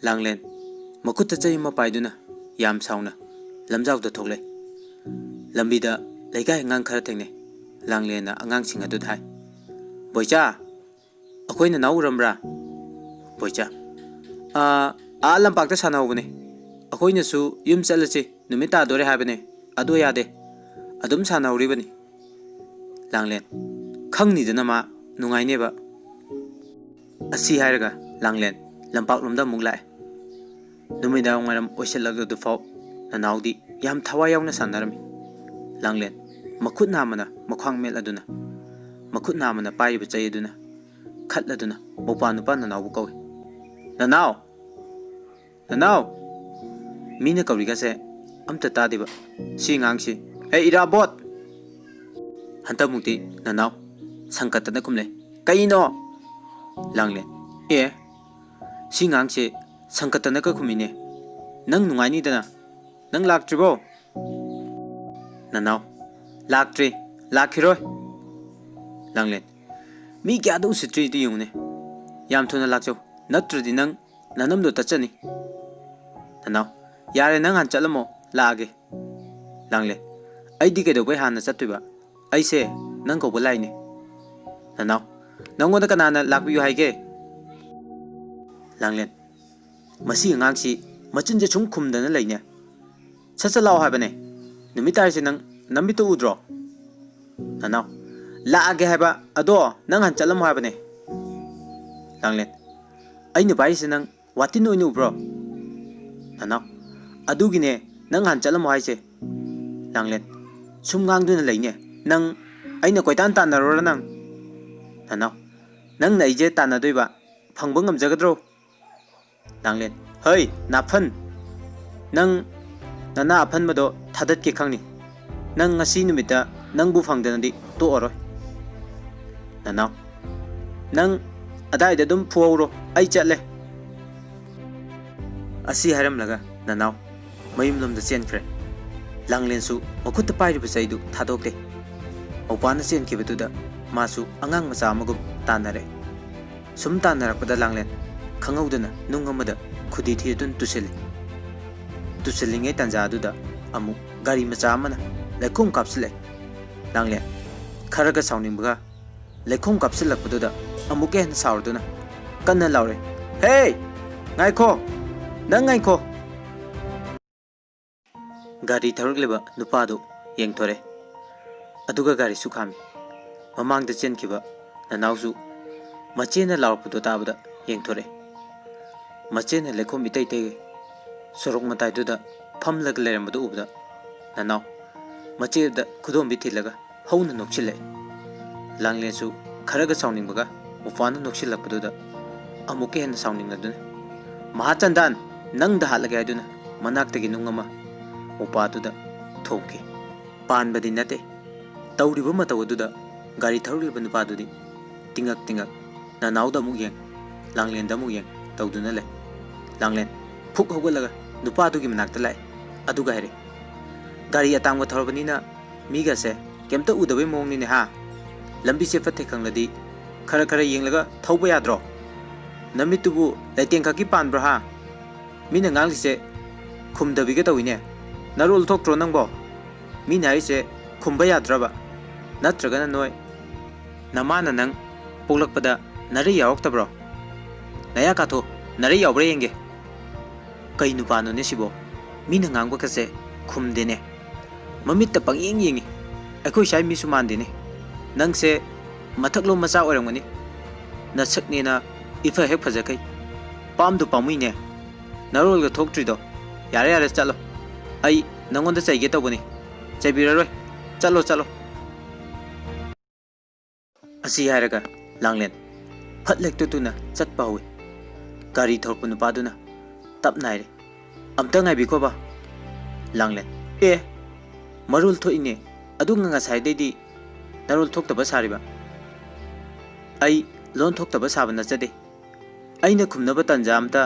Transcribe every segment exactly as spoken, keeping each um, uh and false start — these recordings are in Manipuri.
ꯂꯥꯡꯂꯦꯟ ꯃꯈꯨꯠꯇ ꯆꯩ ꯑꯃ ꯄꯥꯏꯗꯨꯅ ꯌꯥꯝ ꯁꯥꯎꯅ ꯂꯝꯖꯥꯎꯗ ꯊꯣꯛꯂꯛꯏ꯫ ꯂꯝꯕꯤꯗ ꯂꯩꯀꯥꯏ ꯑꯉꯥꯡ ꯈꯔ ꯊꯦꯡꯅꯩ꯫ ꯂꯥꯡꯂꯦꯟꯅ ꯑꯉꯥꯡꯁꯤꯡ ꯑꯗꯨꯗ ꯍꯥꯏ, "ꯕꯣꯏꯆꯥ, ꯑꯩꯈꯣꯏ ꯅꯅꯥꯎ ꯎꯔꯝꯕ꯭ꯔꯥ?" ꯕꯣꯏꯆꯥ, "ꯑꯥ, ꯑꯥ ꯂꯝꯄꯥꯛꯇ ꯁꯥꯟꯅꯍꯧꯕꯅꯦ꯫ ꯑꯩꯈꯣꯏꯅꯁꯨ ꯌꯨꯝ ꯆꯠꯂꯁꯤ, ꯅꯨꯃꯤꯠ ꯇꯥꯗꯣꯔꯦ ꯍꯥꯏꯕꯅꯦ, ꯑꯗꯣ ꯌꯥꯗꯦ, ꯑꯗꯨꯝ ꯁꯥꯟꯅꯍꯧꯔꯤꯕꯅꯤ꯫" ꯂꯥꯡꯂꯦꯟ, "ꯈꯪꯅꯤꯗꯅ ꯃꯥ, ꯅꯨꯡꯉꯥꯏꯅꯦꯕ꯫" ꯑꯁꯤ ꯍꯥꯏꯔꯒ ꯂꯥꯡꯂꯦꯟ ꯂꯝꯄꯥꯛꯂꯣꯝꯗ ꯑꯃꯨꯛ ꯂꯥꯛꯑꯦ꯫ ꯅꯨꯃꯤꯗꯥꯡ ꯋꯥꯏꯔꯝ ꯑꯣꯏꯁꯤꯜꯂꯛꯂꯗꯨꯐꯥꯎ ꯅꯅꯥꯎꯗꯤ ꯌꯥꯝ ꯊꯋꯥꯏ ꯌꯥꯎꯅ ꯁꯥꯟꯅꯔꯝꯃꯤ꯫ ꯂꯥꯡꯂꯦꯟ ꯃꯈꯨꯠ ꯅꯥꯝꯃꯅ ꯃꯈ꯭ꯋꯥꯡ ꯃꯦꯠꯂꯗꯨꯅ, ꯃꯈꯨꯠ ꯅꯥꯝꯃꯅ ꯄꯥꯏꯔꯤꯕ ꯆꯩ ꯑꯗꯨꯅ ꯈꯠꯂꯗꯨꯅ ꯃꯧꯄ꯭ꯋꯥ ꯅꯨꯄꯥ ꯅꯅꯥꯎꯕꯨ ꯀꯧꯏ꯫ "ꯅꯅꯥꯎ! ꯅꯅꯥꯎ!" ꯃꯤꯅ ꯀꯧꯔꯤꯒꯁꯦ ꯑꯝꯇ ꯇꯥꯗꯦꯕ꯫ ꯁꯤ ꯑꯉꯥꯡꯁꯤ, "ꯍꯦ ꯏꯔꯥꯕꯣꯠ!" ꯍꯟꯗꯛꯃꯨꯛꯇꯤ ꯅꯅꯥꯎ ꯁꯪꯀꯠꯇꯅ ꯈꯨꯝꯂꯦ꯫ "ꯀꯩꯅꯣ?" ꯂꯥꯡꯂꯦꯟ, "ꯑꯦ, ꯁꯤ ꯑꯉꯥꯡꯁꯦ ꯁꯪꯀꯠꯇꯅꯒ ꯈꯨꯝꯃꯤꯅꯦ꯫ ꯅꯪ ꯅꯨꯡꯉꯥꯏꯅꯤꯗꯅ꯫ ꯅꯪ ꯂꯥꯛꯇ꯭ꯔꯤꯕꯣ?" ꯅꯅꯥꯎ, "ꯂꯥꯛꯇ꯭ꯔꯤ, ꯂꯥꯛꯈꯤꯔꯣꯏ꯫" ꯂꯥꯡꯂꯦꯟ, "ꯃꯤ ꯀꯌꯥꯗ ꯎꯁꯤꯠꯇ꯭ꯔꯤꯗꯨ ꯌꯦꯡꯉꯨꯅꯦ꯫ ꯌꯥꯝ ꯊꯨꯅ ꯂꯥꯛꯆꯧ, ꯅꯠꯇ꯭ꯔꯗꯤ ꯅꯪ ꯅꯅꯝꯗꯣ ꯇꯠꯆꯅꯤ꯫" ꯅꯅꯥꯎ, "ꯌꯥꯔꯦ, ꯅꯪ ꯍꯥꯟꯅ ꯆꯠꯂꯝꯃꯣ, ꯂꯥꯛꯑꯒꯦ꯫" ꯂꯥꯡꯂꯦꯟ, "ꯑꯩꯗꯤ ꯀꯩꯗꯧꯕꯩ ꯍꯥꯟꯅ ꯆꯠꯇꯣꯏꯕ? ꯑꯩꯁꯦ ꯅꯪ ꯀꯧꯕ ꯂꯥꯛꯏꯅꯦ꯫" ꯅꯅꯥꯎ, "ꯅꯪꯉꯣꯟꯗ ꯀꯅꯥꯅ ꯂꯥꯛꯄꯤꯌꯨ ꯍꯥꯏꯒꯦ?" ꯂꯥꯡꯂꯦꯟ, "ꯃꯁꯤ ꯑꯉꯥꯡꯁꯤ ꯃꯆꯤꯟꯁꯦ ꯁꯨꯝ ꯈꯨꯝꯗꯅ ꯂꯩꯅꯦ꯫ ꯁꯠ ꯁꯠ ꯂꯥꯛꯑꯣ ꯍꯥꯏꯕꯅꯦ꯫ ꯅꯨꯃꯤꯠ ꯇꯥꯔꯤꯁꯦ ꯅꯪ ꯅꯃꯤꯠꯇ ꯎꯗ꯭ꯔꯣ?" ꯅꯅꯥꯎ, "ꯂꯥꯛꯑꯒꯦ ꯍꯥꯏꯕ, ꯑꯗꯣ ꯅꯪ ꯍꯥꯟꯅ ꯆꯠꯂꯝꯃꯣ ꯍꯥꯏꯕꯅꯦ꯫" ꯂꯥꯡꯂꯦꯟ, "ꯑꯩꯅ ꯄꯥꯏꯔꯤꯁꯦ ꯅꯪ ꯋꯥꯇꯤꯟ ꯑꯣꯏꯅ ꯎꯕ꯭ꯔꯣ?" ꯅꯅꯥꯎ, "ꯑꯗꯨꯒꯤꯅꯦ ꯅꯪ ꯍꯥꯟꯅ ꯆꯠꯂꯝꯃꯣ ꯍꯥꯏꯁꯦ꯫" ꯂꯥꯡꯂꯦꯟ, ꯁꯨꯝ ꯉꯥꯡꯗꯨꯅ ꯂꯩꯅꯦ꯫ "ꯅꯪ ꯑꯩꯅ ꯀꯣꯏꯇꯥꯟ ꯇꯥꯟꯅꯔꯨꯔ ꯅꯪ?" ꯅꯅꯥꯎ, ꯅꯪꯅ ꯑꯩꯁꯦ ꯇꯥꯟꯅꯗꯣꯏꯕ, ꯐꯪꯕ ꯉꯝꯖꯒꯗ꯭ꯔꯣ? ꯂꯥꯡꯂꯦꯟ, ꯍꯩ ꯅꯥꯐꯟ, ꯅꯪ ꯅꯅꯥ ꯑꯐꯟꯕꯗꯣ ꯊꯥꯗꯠꯀꯦ ꯈꯪꯅꯤ꯫ ꯅꯪ ꯉꯁꯤ ꯅꯨꯃꯤꯠꯇ ꯅꯪꯕꯨ ꯐꯪꯗꯅꯗꯤ ꯇꯣꯛꯑꯔꯣꯏ꯫ ꯅꯅꯥꯎ, ꯅꯪ ꯑꯗꯥꯏꯗ ꯑꯗꯨꯝ ꯐꯨꯍꯧꯔꯣ, ꯑꯩ ꯆꯠꯂꯦ꯫ ꯑꯁꯤ ꯍꯥꯏꯔꯝꯂꯒ ꯅꯅꯥꯎ ꯃꯌꯨꯝꯂꯣꯝꯗ ꯆꯦꯟꯈ꯭ꯔꯦ꯫ ꯂꯥꯡꯂꯦꯟꯁꯨ ꯃꯈꯨꯠꯇ ꯄꯥꯏꯔꯤꯕ ꯆꯩꯗꯨ ꯊꯥꯗꯣꯛꯇꯦ꯫ ꯃꯧꯄꯥꯅ ꯆꯦꯟꯈꯤꯕꯗꯨꯗ ꯃꯥꯁꯨ ꯑꯉꯥꯡ ꯃꯆꯥ ꯑꯃꯒꯨꯝ ꯇꯥꯟꯅꯔꯦ꯫ ꯁꯨꯝ ꯇꯥꯟꯅꯔꯛꯄꯗ ꯂꯥꯡꯂꯦꯟ ꯈꯪꯍꯧꯗꯅ ꯅꯨꯡ ꯑꯃꯗ ꯈꯨꯗꯤ ꯊꯤꯗꯨꯅ ꯇꯨꯁꯤꯜꯂꯤ꯫ ꯇꯨꯁꯤꯜꯂꯤꯉꯩ ꯇꯥꯟꯖꯥꯗꯨꯗ ꯑꯃꯨꯛ ꯒꯥꯔꯤ ꯃꯆꯥ ꯑꯃꯅ ꯂꯩꯈꯣꯝ ꯀꯥꯞꯁꯤꯜꯂꯛꯑꯦ꯫ ꯂꯥꯡꯂꯦꯟ ꯈꯔꯒ ꯁꯥꯎꯅꯤꯡꯕꯒ ꯂꯩꯈꯣꯝ ꯀꯥꯞꯁꯤꯜꯂꯛꯄꯗꯨꯗ ꯑꯃꯨꯛꯀ ꯍꯦꯟꯅ ꯁꯥꯎꯔꯗꯨꯅ ꯀꯟꯅ ꯂꯥꯎꯔꯦ, "ꯍꯦ! ꯉꯥꯏꯈꯣ! ꯅꯪ ꯉꯥꯏꯈꯣ!" ꯒꯥꯔꯤ ꯊꯧꯔꯛꯂꯤꯕ ꯅꯨꯄꯥꯗꯨ ꯌꯦꯡꯊꯣꯔꯦ꯫ ꯑꯗꯨꯒ ꯒꯥꯔꯤꯁꯨ ꯈꯥꯝꯃꯤ꯫ ꯃꯃꯥꯡꯗ ꯆꯦꯟꯈꯤꯕ ꯅꯅꯥꯎꯁꯨ ꯃꯆꯦꯅ ꯂꯥꯎꯔꯛꯄꯗꯨ ꯇꯥꯕꯗ ꯌꯦꯡꯊꯣꯔꯛꯑꯦ꯫ ꯃꯆꯦꯅ ꯂꯩꯈꯣꯝ ꯏꯇꯩ ꯇꯩꯒꯩ ꯁꯣꯔꯣꯛ ꯃꯇꯥꯏꯗꯨꯗ ꯐꯝꯂꯒ ꯂꯩꯔꯝꯕꯗꯨ ꯎꯕꯗ ꯅꯅꯥꯎ ꯃꯆꯦꯗ ꯈꯨꯗꯣꯝꯕꯤ ꯊꯤꯜꯂꯒ ꯍꯧꯅ ꯅꯣꯛꯁꯤꯜꯂꯛꯏ꯫ ꯂꯥꯡꯂꯦꯟꯁꯨ ꯈꯔꯒ ꯁꯥꯎꯅꯤꯡꯕꯒ ꯃꯧꯄꯥꯅ ꯅꯣꯛꯁꯤꯜꯂꯛꯄꯗꯨꯗ ꯑꯃꯨꯛꯀ ꯍꯦꯟꯅ ꯁꯥꯎꯅꯤꯡꯂꯗꯨꯅ, "ꯃꯍꯥꯆꯟꯗꯥꯟ, ꯅꯪꯗ ꯍꯥꯠꯂꯒꯦ!" ꯍꯥꯏꯗꯨꯅ ꯃꯅꯥꯛꯇꯒꯤ ꯅꯨꯡ ꯑꯃ ꯃꯧꯄꯥꯗꯨꯗ ꯊꯣꯝꯈꯤ꯫ ꯄꯥꯟꯕꯗꯤ ꯅꯠꯇꯦ꯫ ꯇꯧꯔꯤꯕ ꯃꯇꯧ ꯑꯗꯨꯗ ꯒꯥꯔꯤ ꯊꯧꯔꯛꯂꯤꯕ ꯅꯨꯄꯥꯗꯨꯗꯤ ꯇꯤꯡꯉꯛ ꯇꯤꯡꯉꯛ ꯅꯅꯥꯎꯗ ꯑꯃꯨꯛ ꯌꯦꯡ, ꯂꯥꯡꯂꯦꯟꯗ ꯑꯃꯨꯛ ꯌꯦꯡ ꯇꯧꯗꯨꯅ ꯂꯩ꯫ ꯂꯥꯡꯂꯦꯟ ꯐꯨꯛ ꯍꯧꯒꯠꯂꯒ ꯅꯨꯄꯥꯗꯨꯒꯤ ꯃꯅꯥꯛꯇ ꯂꯥꯛꯑꯦ꯫ ꯑꯗꯨꯒ ꯍꯥꯏꯔꯦ, "ꯒꯥꯔꯤ ꯑꯇꯥꯡꯕ ꯊꯧꯔꯕꯅꯤꯅ ꯃꯤꯒꯁꯦ ꯀꯩꯝꯇ ꯎꯗꯕꯩ ꯃꯑꯣꯡꯅꯤꯅꯦ ꯍꯥ? ꯂꯝꯕꯤꯁꯦ ꯐꯠꯇꯦ ꯈꯪꯂꯗꯤ ꯈꯔ ꯈꯔ ꯌꯦꯡꯂꯒ ꯊꯧꯕ ꯌꯥꯗ꯭ꯔꯣ? ꯅꯃꯤꯠꯇꯨꯕꯨ ꯂꯩꯇꯦꯡ ꯈꯛꯀꯤ ꯄꯥꯟꯕ꯭ꯔꯣ ꯍꯥ? ꯃꯤꯅ ꯉꯥꯡꯂꯤꯁꯦ ꯈꯨꯝꯗꯕꯤꯒ ꯇꯧꯏꯅꯦ꯫ ꯅꯔꯣꯜ ꯊꯣꯛꯇ꯭ꯔꯣ ꯅꯪꯕꯣ? ꯃꯤꯅ ꯍꯥꯏꯔꯤꯁꯦ ꯈꯨꯝꯕ ꯌꯥꯗ꯭ꯔꯕ? ꯅꯠꯇ꯭ꯔꯒꯅ ꯅꯣꯏ ꯅꯃꯥꯅ ꯅꯪ ꯄꯣꯛꯂꯛꯄꯗ ꯅꯔꯩ ꯌꯥꯎꯔꯛꯇꯕ꯭ꯔꯣ? ꯅꯌꯥ ꯀꯥꯊꯣꯛ, ꯅꯔꯩ ꯌꯥꯎꯕ꯭ꯔꯥ ꯌꯦꯡꯒꯦ꯫" ꯀꯩ ꯅꯨꯄꯥꯅꯣꯅꯦ ꯁꯤꯕꯣ? ꯃꯤꯅ ꯉꯥꯡꯕꯒꯁꯦ ꯈꯨꯝꯗꯦꯅꯦ꯫ ꯃꯃꯤꯠꯇ ꯄꯪꯌꯦꯡ ꯌꯦꯡꯉꯤ꯫ ꯑꯩꯈꯣꯏ ꯁ꯭ꯋꯥꯏ ꯃꯤꯁꯨ ꯃꯥꯟꯗꯦꯅꯦ꯫ ꯅꯪꯁꯦ ꯃꯊꯛꯂꯣꯝ ꯃꯆꯥ ꯑꯣꯏꯔꯝꯒꯅꯤ꯫ ꯅꯁꯛꯅꯦꯅ ꯏꯐ ꯍꯦꯛ ꯐꯖꯈꯩ꯫ ꯄꯥꯝꯗꯨ ꯄꯥꯝꯃꯨꯏꯅꯦ꯫ ꯅꯔꯣꯜꯒ ꯊꯣꯛꯇ꯭ꯔꯤꯗꯣ꯫ ꯌꯥꯔꯦ, ꯌꯥꯔꯦ, ꯆꯠꯂꯣ꯫ ꯑꯩ ꯅꯪꯉꯣꯟꯗ ꯆꯩꯒꯦ ꯇꯧꯕꯅꯤ꯫ ꯆꯩꯕꯤꯔꯔꯣꯏ꯫ ꯆꯠꯂꯣ, ꯆꯠꯂꯣ꯫ ꯑꯁꯤ ꯍꯥꯏꯔꯒ ꯂꯥꯡꯂꯦꯟ ꯐꯠ ꯂꯦꯛꯇꯨ ꯇꯨꯅ ꯆꯠꯄ ꯍꯧꯏ꯫ ꯒꯥꯔꯤ ꯊꯧꯔꯛꯄ ꯅꯨꯄꯥꯗꯨꯅ ꯇꯞꯅ ꯍꯥꯏꯔꯦ, "ꯑꯝꯇ ꯉꯥꯏꯕꯤꯈꯣꯕ꯫" ꯂꯥꯡꯂꯦꯟ, "ꯑꯦ, ꯃꯔꯣꯜ ꯊꯣꯛꯏꯅꯦ, ꯑꯗꯨꯒ ꯉꯁꯥꯏꯗꯩꯗꯤ ꯅꯔꯣꯜ ꯊꯣꯛꯇꯕ ꯁꯥꯔꯤꯕ?" "ꯑꯩ ꯂꯣꯟ ꯊꯣꯛꯇꯕ ꯁꯥꯕ ꯅꯠꯆꯗꯦ꯫ ꯑꯩꯅ ꯈꯨꯝꯅꯕ ꯇꯥꯟꯖꯥ ꯑꯝꯇ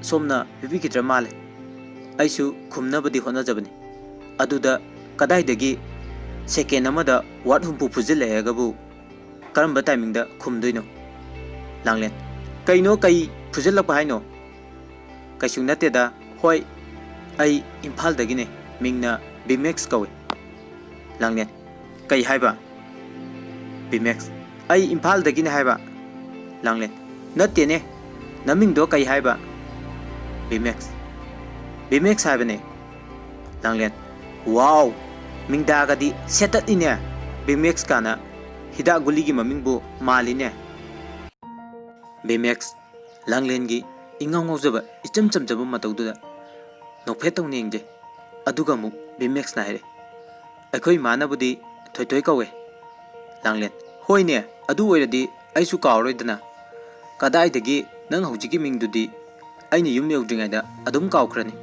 ꯁꯣꯝꯅ ꯄꯤꯕꯤꯈꯤꯗ꯭ꯔ ꯃꯥꯜꯂꯦ꯫ ꯑꯩꯁꯨ ꯈꯨꯝꯅꯕꯗꯤ ꯍꯣꯠꯅꯖꯕꯅꯤ꯫ ꯑꯗꯨꯗ ꯀꯗꯥꯏꯗꯒꯤ ꯁꯦꯀꯦꯟ ꯑꯃꯗ ꯋꯥꯔꯗ ꯍꯨꯝꯐꯨ ꯐꯨꯖꯤꯜꯂꯛꯑꯦꯒꯕꯨ ꯀꯔꯝꯕ ꯇꯥꯏꯃꯤꯡꯗ ꯈꯨꯝꯗꯣꯏꯅꯣ?" ꯂꯥꯡꯂꯦꯟ, "ꯀꯩꯅꯣ, ꯀꯩ ꯐꯨꯖꯤꯜꯂꯛꯄ ꯍꯥꯏꯅꯣ?" "ꯀꯩꯁꯨ ꯅꯠꯇꯦꯗ꯫ ꯍꯣꯏ, ꯑꯩ ꯏꯝꯐꯥꯜꯗꯒꯤꯅꯦ꯫ ꯃꯤꯡꯅ ꯕꯤꯃꯦꯛꯁ ꯀꯧꯏ꯫" ꯂꯥꯡꯂꯦꯟ, "ꯀꯩ ꯍꯥꯏꯕ?" ꯕꯤꯃꯦꯛꯁ, "ꯑꯩ ꯏꯝꯐꯥꯜꯗꯒꯤꯅꯦ ꯍꯥꯏꯕ꯫" ꯂꯥꯡꯂꯦꯟ, "ꯅꯠꯇꯦꯅꯦ, ꯅꯃꯤꯡꯗꯣ ꯀꯩ ꯍꯥꯏꯕ?" ꯕꯤꯃꯦꯛꯁ, "ꯕꯤꯃꯦꯛꯁ ꯍꯥꯏꯕꯅꯦ꯫" ꯂꯥꯡꯂꯦꯟ, "ꯋꯥꯎ, ꯃꯤꯡꯗꯥꯒꯗꯤ ꯁꯦꯠꯇꯠꯂꯤꯅꯦ꯫ ꯕꯤꯃꯦꯛꯁ ꯀꯥꯅ ꯍꯤꯗꯥꯛ ꯒꯨꯂꯤꯒꯤ ꯃꯃꯤꯡꯕꯨ ꯃꯥꯜꯂꯤꯅꯦ꯫" ꯕꯤꯃꯦꯛꯁ ꯂꯥꯡꯂꯦꯟꯒꯤ ꯏꯉꯥꯎ ꯉꯥꯎꯖꯕ, ꯏꯆꯝ ꯆꯝꯖꯕ ꯃꯇꯧꯗꯨꯗ ꯅꯣꯛꯐꯦꯠ ꯇꯧꯅ ꯌꯦꯡꯖꯩ꯫ ꯑꯗꯨꯒ ꯑꯃꯨꯛ ꯕꯤꯃꯦꯛꯁꯅ ꯍꯥꯏꯔꯛꯑꯦ, "ꯑꯩꯈꯣꯏ ꯏꯃꯥꯅꯕꯨꯗꯤ ꯊꯣꯏꯊꯣꯏ ꯀꯧꯋꯦ꯫" ꯂꯥꯡꯂꯦꯟ, "ꯍꯣꯏꯅꯦ, ꯑꯗꯨ ꯑꯣꯏꯔꯗꯤ ꯑꯩꯁꯨ ꯀꯥꯎꯔꯔꯣꯏꯗꯅ꯫ ꯀꯗꯥꯏꯗꯒꯤ ꯅꯪ ꯍꯧꯖꯤꯛꯀꯤ ꯃꯤꯡꯗꯨꯗꯤ ꯑꯩꯅ ꯌꯨꯝ ꯌꯧꯗ꯭ꯔꯤꯉꯩꯗ ꯑꯗꯨꯝ ꯀꯥꯎꯈ꯭ꯔꯅꯤ꯫"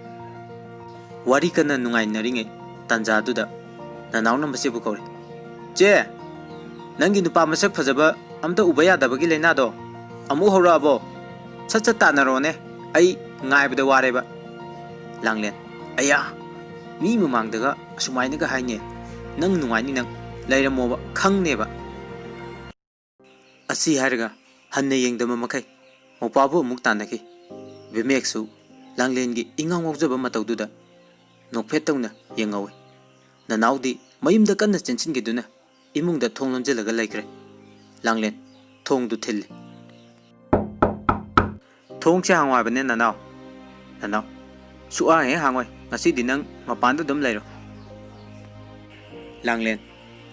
ꯋꯥꯔꯤ ꯀꯟꯅ ꯅꯨꯡꯉꯥꯏꯅꯔꯤꯉꯩ ꯇꯥꯟꯖꯥꯗꯨꯗ ꯅꯅꯥꯎꯅ ꯃꯆꯦꯕꯨ ꯀꯧꯔꯦ꯫ "ꯆꯦ, ꯅꯪꯒꯤ ꯅꯨꯄꯥ ꯃꯁꯛ ꯐꯖꯕ ꯑꯝꯇ ꯎꯕ ꯌꯥꯗꯕꯒꯤ ꯂꯥꯏꯅꯥꯗꯣ ꯑꯃꯨꯛ ꯍꯧꯔꯛꯑꯕꯣ? ꯁꯠ ꯁꯠ ꯇꯥꯟꯅꯔꯣꯅꯦ, ꯑꯩ ꯉꯥꯏꯕꯗ ꯋꯥꯔꯦꯕ꯫" ꯂꯥꯡꯂꯦꯟ, "ꯑꯌꯥ, ꯃꯤ ꯃꯃꯥꯡꯗꯒ ꯑꯁꯨꯃꯥꯏꯅꯒ ꯍꯥꯏꯅꯦ꯫ ꯅꯪ ꯅꯨꯡꯉꯥꯏꯅꯤ ꯅꯪ, ꯂꯩꯔꯝꯃꯣꯕ, ꯈꯪꯅꯦꯕ꯫" ꯑꯁꯤ ꯍꯥꯏꯔꯒ ꯍꯟꯅ ꯌꯦꯡꯗꯕ ꯃꯈꯩ ꯃꯧꯄꯥꯕꯨ ꯑꯃꯨꯛ ꯇꯥꯟꯅꯈꯤ꯫ ꯕꯤꯃꯦꯛꯁꯨ ꯂꯥꯡꯂꯦꯟꯒꯤ ꯏꯉꯥꯎ ꯉꯥꯎꯖꯕ ꯃꯇꯧꯗꯨꯗ ꯅꯣꯛꯐꯦꯠ ꯇꯧꯅ ꯌꯦꯡꯍꯧꯏ꯫ ꯅꯅꯥꯎꯗꯤ ꯃꯌꯨꯝꯗ ꯀꯟꯅ ꯆꯦꯟꯁꯤꯟꯈꯤꯗꯨꯅ ꯏꯃꯨꯡꯗ ꯊꯣꯡ ꯂꯣꯟꯁꯤꯜꯂꯒ ꯂꯩꯈ꯭ꯔꯦ꯫ ꯂꯥꯡꯂꯦꯟ ꯊꯣꯡꯗꯨ ꯊꯤꯜꯂꯤ꯫ "ꯊꯣꯡꯁꯦ ꯍꯥꯡꯉꯣ ꯍꯥꯏꯕꯅꯦ ꯅꯅꯥꯎ꯫" ꯅꯅꯥꯎ, "ꯁꯨꯛꯍꯥꯡ ꯍꯦꯛ ꯍꯥꯡꯉꯣꯏ꯫ ꯉꯁꯤꯗꯤ ꯅꯪ ꯃꯄꯥꯟꯗ ꯑꯗꯨꯝ ꯂꯩꯔꯣ꯫" ꯂꯥꯡꯂꯦꯟ,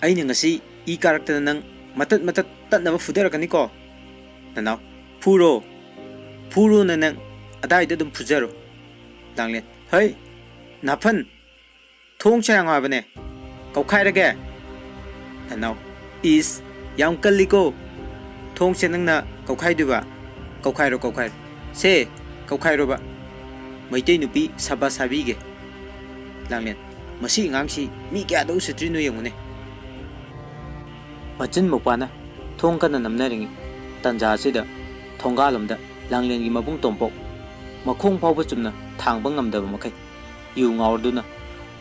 "ꯑꯩꯅ ꯉꯁꯤ ꯏ ꯀꯥꯔꯛꯇꯅ ꯅꯪ ꯃꯇꯠ ꯃꯇꯠ ꯇꯠꯅꯕ ꯐꯨꯊꯔꯛꯀꯅꯤꯀꯣ꯫" ꯅꯅꯥꯎ, "ꯐꯨꯔꯣ, ꯐꯨꯔꯣꯅ ꯅꯪ ꯑꯗꯥꯏꯗ ꯑꯗꯨꯝ ꯐꯨꯖꯔꯣ꯫" ꯂꯥꯡꯂꯦꯟ, "ꯍꯩ, ꯅꯥꯐꯟ, ꯊꯣꯡꯁꯦ ꯍꯥꯡꯉꯣ ꯍꯥꯏꯕꯅꯦ, ꯀꯧꯈꯥꯏꯔꯒꯦ꯫" ꯅꯅꯥꯎ, "ꯏꯁ, ꯌꯥꯝ ꯀꯜꯂꯤꯀꯣ꯫ ꯊꯣꯡꯁꯦ ꯅꯪꯅ ꯀꯧꯈꯥꯏꯗꯣꯏꯕ? ꯀꯧꯈꯥꯏꯔꯣ, ꯀꯧꯈꯥꯏꯔꯣ꯫ ꯁꯦ, ꯀꯧꯈꯥꯏꯔꯣꯕ꯫ ꯃꯩꯇꯩ ꯅꯨꯄꯤ ꯁꯥꯕꯥꯁ ꯍꯥꯏꯕꯤꯒꯦ꯫ ꯂꯥꯡꯂꯦꯟ, ꯃꯁꯤ ꯑꯉꯥꯡꯁꯤ ꯃꯤ ꯀꯌꯥꯗ ꯎꯁꯤꯠꯇ꯭ꯔꯤꯅꯣ ꯌꯦꯡꯉꯨꯅꯦ꯫ ꯃꯆꯤꯟ ꯃꯧꯄꯥꯅ ꯊꯣꯡ ꯀꯟꯅ ꯅꯝꯅꯔꯤꯉꯩ ꯇꯟꯖꯥ ꯑꯁꯤꯗ ꯊꯣꯡꯒꯥꯜꯂꯣꯝꯗ ꯂꯥꯡꯂꯦꯟꯒꯤ ꯃꯕꯨꯡ ꯇꯣꯝꯄꯣꯛ ꯃꯈꯣꯡ ꯐꯥꯎꯕ ꯆꯨꯝꯅ ꯊꯥꯡꯕ ꯉꯝꯗꯕ ꯃꯈꯩ ꯌꯨ ꯉꯥꯎꯔꯗꯨꯅ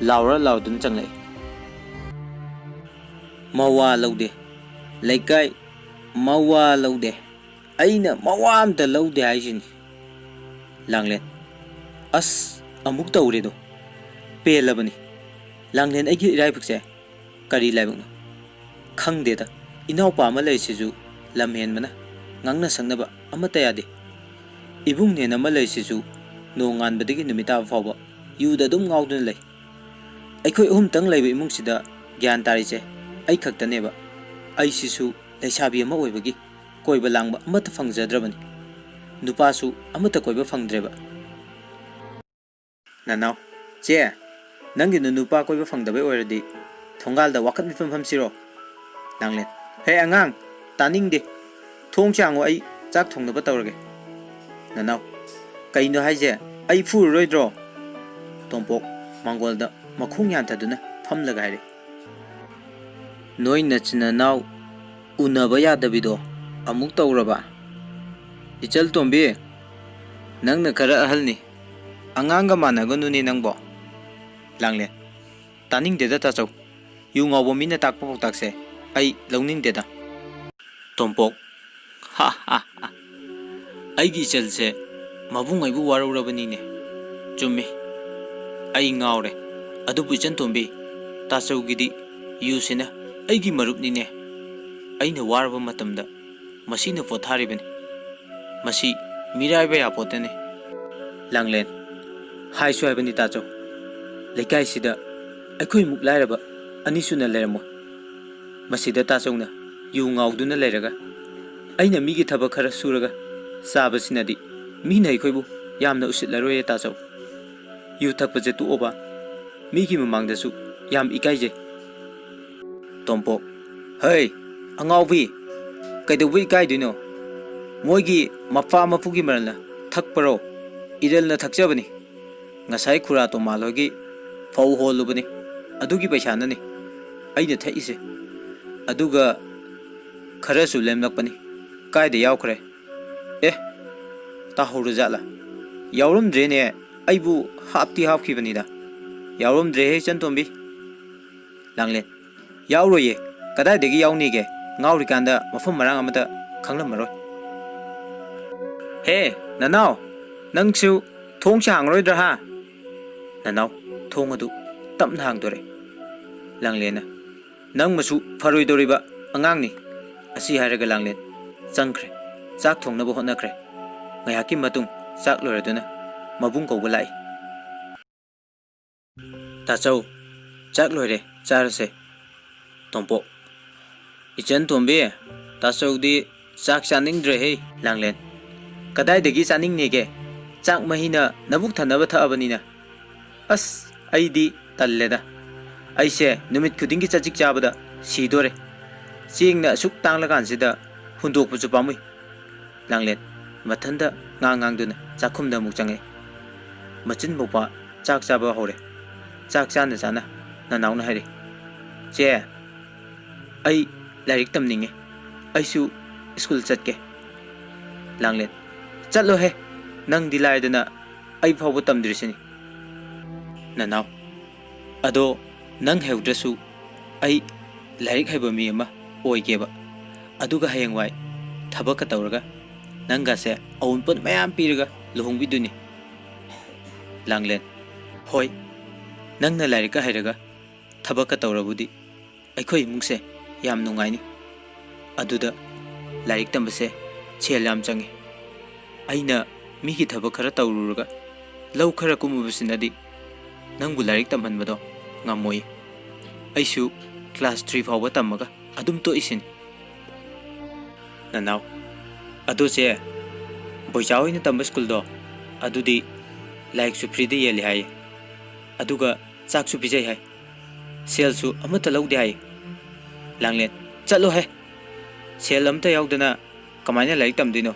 ꯂꯥꯎꯔ ꯂꯥꯎꯔꯗꯨꯅ ꯆꯪꯂꯛꯏ꯫ ꯃꯋꯥ ꯂꯧꯗꯦ꯫ ꯂꯩꯀꯥꯏ ꯃꯋꯥ ꯂꯧꯗꯦ꯫ ꯑꯩꯅ ꯃꯋꯥ ꯑꯝꯇ ꯂꯧꯗꯦ ꯍꯥꯏꯁꯤꯅꯤ꯫ ꯂꯥꯡꯂꯦꯟ, ꯑꯁ, ꯑꯃꯨꯛ ꯇꯧꯔꯦꯗꯣ꯫ ꯄꯦꯜꯂꯕꯅꯤ꯫ ꯂꯥꯡꯂꯦꯟ, ꯑꯩꯒꯤ ꯏꯔꯥꯏꯕꯛꯁꯦ ꯀꯔꯤ ꯂꯥꯏꯕꯛꯅꯣ? ꯈꯪꯗꯦꯗ꯫ ꯏꯅꯥꯎꯄꯥ ꯑꯃ ꯂꯩꯔꯤꯁꯤꯁꯨ ꯂꯝ ꯍꯦꯟꯕꯅ ꯉꯥꯡꯅ ꯁꯛꯅꯕ ꯑꯃꯠꯇ ꯌꯥꯗꯦ꯫ ꯏꯕꯨꯡꯅꯦꯅ ꯑꯃ ꯂꯩꯔꯤꯁꯤꯁꯨ ꯅꯣꯡꯉꯥꯟꯕꯗꯒꯤ ꯅꯨꯃꯤꯠ ꯇꯥꯕ ꯐꯥꯎꯕ ꯌꯨꯗ ꯑꯗꯨꯝ ꯉꯥꯎꯗꯨꯅ ꯂꯩ꯫ ꯑꯩꯈꯣꯏ ꯑꯍꯨꯝꯇꯪ ꯂꯩꯕ ꯏꯃꯨꯡꯁꯤꯗ ꯒ꯭ꯌꯥꯟ ꯇꯥꯔꯤꯁꯦ ꯑꯩ ꯈꯛꯇꯅꯦꯕ꯫ ꯑꯩꯁꯤꯁꯨ ꯂꯩꯁꯥꯕꯤ ꯑꯃ ꯑꯣꯏꯕꯒꯤ ꯀꯣꯏꯕ ꯂꯥꯡꯕ ꯑꯃꯠꯇ ꯐꯪꯖꯗ꯭ꯔꯕꯅꯤ꯫ ꯅꯨꯄꯥꯁꯨ ꯑꯃꯠꯇ ꯀꯣꯏꯕ ꯐꯪꯗ꯭ꯔꯦꯕ꯫ ꯅꯅꯥꯎ, ꯆꯦ, ꯅꯪꯒꯤ ꯅꯨꯄꯥ ꯀꯣꯏꯕ ꯐꯪꯗꯕꯩ ꯑꯣꯏꯔꯗꯤ ꯊꯣꯡꯒꯥꯜꯗ ꯋꯥꯀꯠ ꯃꯤꯐꯝ ꯐꯝꯁꯤꯔꯣ? ꯂꯥꯡꯂꯦꯟ, ꯍꯦ ꯑꯉꯥꯡ, ꯇꯥꯅꯤꯡꯗꯦ꯫ ꯊꯣꯡ ꯍꯥꯡꯉꯣ, ꯑꯩ ꯆꯥꯛ ꯊꯣꯡꯅꯕ ꯇꯧꯔꯒꯦ꯫ ꯅꯅꯥꯎ, ꯀꯩꯅꯣ ꯍꯥꯏꯁꯦ? ꯑꯩ ꯐꯨꯔꯔꯣꯏꯗ꯭ꯔꯣ? ꯇꯣꯝꯄꯣꯛ ꯃꯥꯡꯒꯣꯜꯗ ꯃꯈꯣꯡ ꯌꯥꯟꯊꯗꯨꯅ ꯐꯝꯂꯒ ꯍꯥꯏꯔꯦ꯫ ꯅꯣꯏ ꯅꯆꯤꯟ ꯅꯅꯥꯎ ꯎꯅꯕ ꯌꯥꯗꯕꯤꯗꯣ ꯑꯃꯨꯛ ꯇꯧꯔꯕ? ꯏꯆꯜ ꯇꯣꯝꯕꯤ, ꯅꯪꯅ ꯈꯔ ꯑꯍꯜꯅꯤ, ꯑꯉꯥꯡꯒ ꯃꯥꯟꯅꯒꯅꯨꯅꯦ ꯅꯪꯕꯣ꯫ ꯂꯥꯡꯂꯦꯟ, ꯇꯥꯅꯤꯡꯗꯦꯗ ꯇꯥꯆꯧ, ꯌꯨ ꯉꯥꯎꯕ ꯃꯤꯅ ꯇꯥꯛꯄ ꯄꯥꯎꯇꯥꯛꯁꯦ ꯑꯩ ꯂꯧꯅꯤꯡꯗꯦꯗ꯫ ꯇꯣꯝꯄꯣꯛ, ꯍꯥ ꯍꯥ ꯍꯥ, ꯑꯩꯒꯤ ꯏꯆꯜꯁꯦ ꯃꯕꯨꯡ ꯑꯩꯕꯨ ꯋꯥꯔꯧꯔꯕꯅꯤꯅꯦ꯫ ꯆꯨꯝꯃꯤ, ꯑꯩ ꯉꯥꯎꯔꯦ꯫ ꯑꯗꯨꯕꯨ ꯏꯆꯟ ꯇꯣꯝꯕꯤ, ꯇꯥꯆꯧꯒꯤꯗꯤ ꯌꯨꯁꯤꯅ ꯑꯩꯒꯤ ꯃꯔꯨꯞꯅꯤꯅꯦ꯫ ꯑꯩꯅ ꯋꯥꯔꯕ ꯃꯇꯝꯗ ꯃꯁꯤꯅ ꯄꯣꯊꯥꯔꯤꯕꯅꯤ꯫ ꯃꯁꯤ ꯃꯤꯔꯥꯏꯕ ꯌꯥꯄꯣꯠꯇꯦꯅꯦ꯫ ꯂꯥꯡꯂꯦꯟ, ꯍꯥꯏꯁꯨ ꯍꯥꯏꯕꯅꯤ ꯇꯥꯆꯧ, ꯂꯩꯀꯥꯏꯁꯤꯗ ꯑꯩꯈꯣꯏꯃꯨꯛ ꯂꯥꯏꯔꯕ ꯑꯅꯤꯁꯨꯅ ꯂꯩꯔꯝꯃꯣꯏ꯫ ꯃꯁꯤꯗ ꯇꯥꯆꯧꯅ ꯌꯨ ꯉꯥꯎꯗꯨꯅ ꯂꯩꯔꯒ ꯑꯩꯅ ꯃꯤꯒꯤ ꯊꯕꯛ ꯈꯔ ꯁꯨꯔꯒ ꯆꯥꯕꯁꯤꯅꯗꯤ ꯃꯤꯅ ꯑꯩꯈꯣꯏꯕꯨ ꯌꯥꯝꯅ ꯎꯁꯤꯠꯂꯔꯣꯏꯌꯦ ꯇꯥꯆꯧ꯫ ꯌꯨ ꯊꯛꯄꯁꯦ ꯇꯣꯛꯑꯣꯕ, ꯃꯤꯒꯤ ꯃꯃꯥꯡꯗꯁꯨ ꯌꯥꯝ ꯏꯀꯥꯏꯖꯩ꯫ ꯇꯣꯝꯄꯣꯛ, ꯍꯩ, "ꯑꯉꯥꯎꯕꯤ, ꯀꯩꯗꯧꯕ ꯏꯀꯥꯏꯗꯣꯏꯅꯣ? ꯃꯣꯏꯒꯤ ꯃꯄꯥ ꯃꯄꯨꯒꯤ ꯃꯔꯜꯅ ꯊꯛꯄꯔꯣ? ꯏꯔꯦꯜꯅ ꯊꯛꯆꯕꯅꯤ꯫ ꯉꯁꯥꯏ ꯈꯨꯔꯥ ꯇꯣꯃꯥꯜ ꯍꯣꯏꯒꯤ ꯐꯧ ꯍꯣꯜꯂꯨꯕꯅꯤ, ꯑꯗꯨꯒꯤ ꯄꯩꯁꯥꯅꯅꯤ ꯑꯩꯅ ꯊꯛꯏꯁꯦ꯫ ꯑꯗꯨꯒ ꯈꯔꯁꯨ ꯂꯦꯝꯂꯛꯄꯅꯤ꯫ ꯀꯥꯏꯗ ꯌꯥꯎꯈ꯭ꯔꯦ? ꯑꯦ, ꯇꯥꯍꯧꯔꯖꯥꯠꯂꯥ? ꯌꯥꯎꯔꯝꯗ꯭ꯔꯦꯅꯦ꯫ ꯑꯩꯕꯨ ꯍꯥꯞꯇꯤ ꯍꯥꯞꯈꯤꯕꯅꯤꯗ꯫ ꯌꯥꯎꯔꯝꯗ꯭ꯔꯦꯍꯦ, ꯏꯆꯟꯇꯣꯝꯕꯤ꯫" ꯂꯥꯡꯂꯦꯟ, "ꯌꯥꯎꯔꯣꯏꯌꯦ꯫ ꯀꯗꯥꯏꯗꯒꯤ ꯌꯥꯎꯅꯤꯒꯦ? ꯉꯥꯎꯔꯤꯀꯥꯟꯗ ꯃꯐꯝ ꯃꯔꯥꯡ ꯑꯃꯇ ꯈꯪꯂꯝꯃꯔꯣꯏ꯫" "ꯍꯦ, ꯅꯅꯥꯎ, ꯅꯪꯁꯨ ꯊꯣꯡꯁꯦ ꯍꯥꯡꯉꯔꯣꯏꯗ꯭ꯔꯥ, ꯍꯥ?" ꯅꯅꯥꯎ ꯊꯣꯡ ꯑꯗꯨ ꯇꯞꯅ ꯍꯥꯡꯗꯣꯔꯛꯏ꯫ ꯂꯥꯡꯂꯦꯟꯅ, "ꯅꯪ ꯃꯁꯨ ꯐꯔꯣꯏꯗꯧꯔꯤꯕ ꯑꯉꯥꯡꯅꯤ꯫" ꯑꯁꯤ ꯍꯥꯏꯔꯒ ꯂꯥꯡꯂꯦꯟ ꯆꯪꯈ꯭ꯔꯦ꯫ ꯆꯥꯛ ꯊꯣꯡꯅꯕ ꯍꯣꯠꯅꯈ꯭ꯔꯦ꯫ ꯉꯥꯏꯍꯥꯛꯀꯤ ꯃꯇꯨꯡ ꯆꯥꯛ ꯂꯣꯏꯔꯗꯨꯅ ꯃꯕꯨꯡ ꯀꯧꯕ ꯂꯥꯛꯏ꯫ "ꯇꯥꯆꯧ, ꯆꯥꯛ ꯂꯣꯏꯔꯦ, ꯆꯥꯔꯁꯦ꯫" ꯇꯣꯝꯄꯣꯛ, "ꯏꯆꯟ ꯇꯣꯝꯕꯤ, ꯇꯥꯆꯧꯗꯤ ꯆꯥꯛ ꯆꯥꯅꯤꯡꯗ꯭ꯔꯦꯍꯦ꯫" ꯂꯥꯡꯂꯦꯟ, "ꯀꯗꯥꯏꯗꯒꯤ ꯆꯥꯅꯤꯡꯅꯦꯒꯦ? ꯆꯥꯛ ꯃꯍꯤꯅ ꯅꯕꯨꯛ ꯊꯟꯅꯕ ꯊꯛꯑꯕꯅꯤꯅ꯫" "ꯑꯁ, ꯑꯩꯗꯤ ꯇꯜꯂꯦꯗ꯫ ꯑꯩꯁꯦ ꯅꯨꯃꯤꯠ ꯈꯨꯗꯤꯡꯒꯤ ꯆꯖꯤꯛ ꯆꯥꯕꯗ ꯁꯤꯗꯣꯔꯦ꯫ ꯆꯦꯡꯅ ꯑꯁꯨꯛ ꯇꯥꯡꯂꯀꯥꯟꯁꯤꯗ ꯍꯨꯟꯗꯣꯛꯄꯁꯨ ꯄꯥꯝꯃꯨꯏ꯫" ꯂꯥꯡꯂꯦꯟ, ꯃꯊꯟꯇ ꯉꯥꯡ ꯉꯥꯡꯗꯨꯅ ꯆꯥꯛꯈꯨꯝꯗ ꯑꯃꯨꯛ ꯆꯪꯉꯛꯏ꯫ ꯃꯆꯤꯟ ꯃꯧꯄꯥ ꯆꯥꯛ ꯆꯥꯕ ꯍꯧꯔꯦ꯫ ꯆꯥꯛ ꯆꯥꯅ ꯆꯥꯅ ꯅꯅꯥꯎꯅ ꯍꯥꯏꯔꯛꯏ, "ꯆꯦ, ꯑꯩ ꯂꯥꯏꯔꯤꯛ ꯇꯝꯅꯤꯡꯉꯦ꯫ ꯑꯩꯁꯨ ꯁ꯭ꯀꯨꯜ ꯆꯠꯀꯦ꯫" ꯂꯥꯡꯂꯦꯟ, "ꯆꯠꯂꯣꯍꯦ, ꯅꯪꯗꯤ ꯂꯥꯏꯗꯅ ꯑꯩ ꯐꯥꯎꯕ ꯇꯝꯗ꯭ꯔꯤꯁꯤꯅꯤ꯫" ꯅꯅꯥꯎ, "ꯑꯗꯣ ꯅꯪ ꯍꯩꯍꯧꯗ꯭ꯔꯁꯨ ꯑꯩ ꯂꯥꯏꯔꯤꯛ ꯍꯩꯕ ꯃꯤ ꯑꯃ ꯑꯣꯏꯒꯦꯕ꯫ ꯑꯗꯨꯒ ꯍꯌꯦꯡꯋꯥꯏ ꯊꯕꯛꯀ ꯇꯧꯔꯒ ꯅꯪꯒꯁꯦ ꯑꯋꯨꯟꯄꯣꯠ ꯃꯌꯥꯝ ꯄꯤꯔꯒ ꯂꯨꯍꯣꯡꯕꯤꯗꯣꯏꯅꯤ꯫" ꯂꯥꯡꯂꯦꯟ, "ꯍꯣꯏ, ꯅꯪꯅ ꯂꯥꯏꯔꯤꯛꯀ ꯍꯩꯔꯒ ꯊꯕꯛꯀ ꯇꯧꯔꯕꯨꯗꯤ ꯑꯩꯈꯣꯏ ꯏꯃꯨꯡꯁꯦ ꯌꯥꯝ ꯅꯨꯡꯉꯥꯏꯅꯤ꯫ ꯑꯗꯨꯗ ꯂꯥꯏꯔꯤꯛ ꯇꯝꯕꯁꯦ ꯁꯦꯜ ꯌꯥꯝ ꯆꯪꯉꯤ꯫ ꯑꯩꯅ ꯃꯤꯒꯤ ꯊꯕꯛ ꯈꯔ ꯇꯧꯔꯨꯔꯒ ꯂꯧ ꯈꯔ ꯀꯨꯝꯃꯨꯕꯁꯤꯅꯗꯤ ꯅꯪꯕꯨ ꯂꯥꯏꯔꯤꯛ ꯇꯝꯍꯟꯕꯗꯣ ꯉꯝꯃꯣꯏ꯫ ꯑꯩꯁꯨ ꯀ꯭ꯂꯥꯁ ꯊ꯭ꯔꯤ ꯐꯥꯎꯕ ꯇꯝꯃꯒ ꯑꯗꯨꯝ ꯇꯣꯛꯏꯁꯤꯅꯤ꯫" ꯅꯅꯥꯎ, "ꯑꯗꯣ ꯆꯦ, ꯕꯣꯏꯆꯥ ꯍꯣꯏꯅ ꯇꯝꯕ ꯁ꯭ꯀꯨꯜꯗꯣ ꯑꯗꯨꯗꯤ ꯂꯥꯏꯔꯤꯛꯁꯨ ꯐ꯭ꯔꯤꯗ ꯌꯦꯜꯂꯤ ꯍꯥꯏ, ꯑꯗꯨꯒ ꯆꯥꯛꯁꯨ ꯄꯤꯖꯩ ꯍꯥꯏ, ꯁꯦꯜꯁꯨ ꯑꯃꯠꯇ ꯂꯧꯗꯦ ꯍꯥꯏ꯫" ꯂꯥꯡꯂꯦꯟ, "ꯆꯠꯂꯣꯍꯦ, ꯁꯦꯜ ꯑꯝꯇ ꯌꯥꯎꯗꯅ ꯀꯃꯥꯏꯅ ꯂꯥꯏꯔꯤꯛ ꯇꯝꯗꯣꯏꯅꯣ?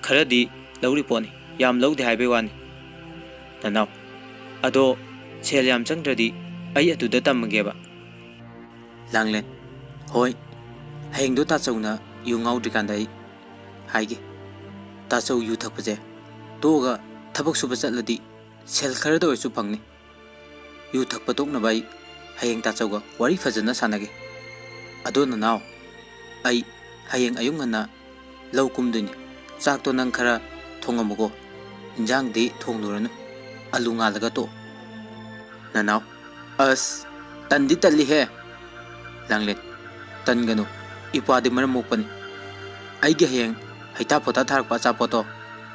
ꯈꯔꯗꯤ ꯂꯧꯔꯤ ꯄꯣꯠꯅꯤ, ꯌꯥꯝ ꯂꯧꯗꯦ ꯍꯥꯏꯕꯩ ꯋꯥꯅꯤ꯫ ꯅꯅꯥꯎ, ꯑꯗꯣ ꯁꯦꯜ ꯌꯥꯝ ꯆꯪꯗ꯭ꯔꯗꯤ ꯑꯩ ꯑꯗꯨꯗ ꯇꯝꯃꯒꯦꯕ꯫ ꯂꯥꯡꯂꯦꯟ, ꯍꯣꯏ, ꯍꯌꯦꯡꯗꯣ ꯇꯥꯆꯧꯅ ꯌꯨ ꯉꯥꯎꯗ꯭ꯔꯤꯀꯥꯟꯗ ꯑꯩ ꯍꯥꯏꯒꯦ꯫ ꯇꯥꯆꯧ ꯌꯨ ꯊꯛꯄꯁꯦ ꯇꯣꯛꯑꯒ ꯊꯕꯛ ꯁꯨꯕ ꯆꯠꯂꯗꯤ ꯁꯦꯜ ꯈꯔꯗ ꯑꯣꯏꯔꯁꯨ ꯐꯪꯅꯤ꯫ ꯌꯨ ꯊꯛꯄ ꯇꯣꯛꯅꯕ ꯑꯩ ꯍꯌꯦꯡ ꯇꯥꯆꯧꯒ ꯋꯥꯔꯤ ꯐꯖꯅ ꯁꯥꯟꯅꯒꯦ꯫ ꯑꯗꯣ ꯅꯅꯥꯎ, ꯑꯩ ꯍꯌꯦꯡ ꯑꯌꯨꯛ ꯉꯟꯅ ꯂꯧ ꯀꯨꯝꯗꯣꯏꯅꯤ꯫ ꯆꯥꯛꯇꯣ ꯅꯪ ꯈꯔ ꯊꯣꯡꯉꯝꯃꯨꯀꯣ꯫ ꯏꯟꯖꯥꯡꯗꯤ ꯊꯣꯡꯂꯨꯔꯅꯨ꯫ ꯑꯂꯨ ꯉꯥꯜꯂꯒ ꯇꯣꯛ꯫ ꯅꯅꯥꯎ, ꯑꯁ, ꯇꯟꯗꯤ ꯇꯜꯂꯤꯍꯦ꯫ ꯂꯥꯡꯂꯦꯟ, ꯇꯟꯒꯅꯨ꯫ ꯏꯄ꯭ꯋꯥꯗꯤ ꯃꯔꯝ ꯃꯣꯛꯄꯅꯤ꯫ ꯑꯩꯒꯤ ꯍꯌꯦꯡ ꯍꯩꯊꯥ ꯄꯣꯊꯥ ꯊꯥꯔꯛꯄ ꯑꯆꯥꯄꯣꯠꯇꯣ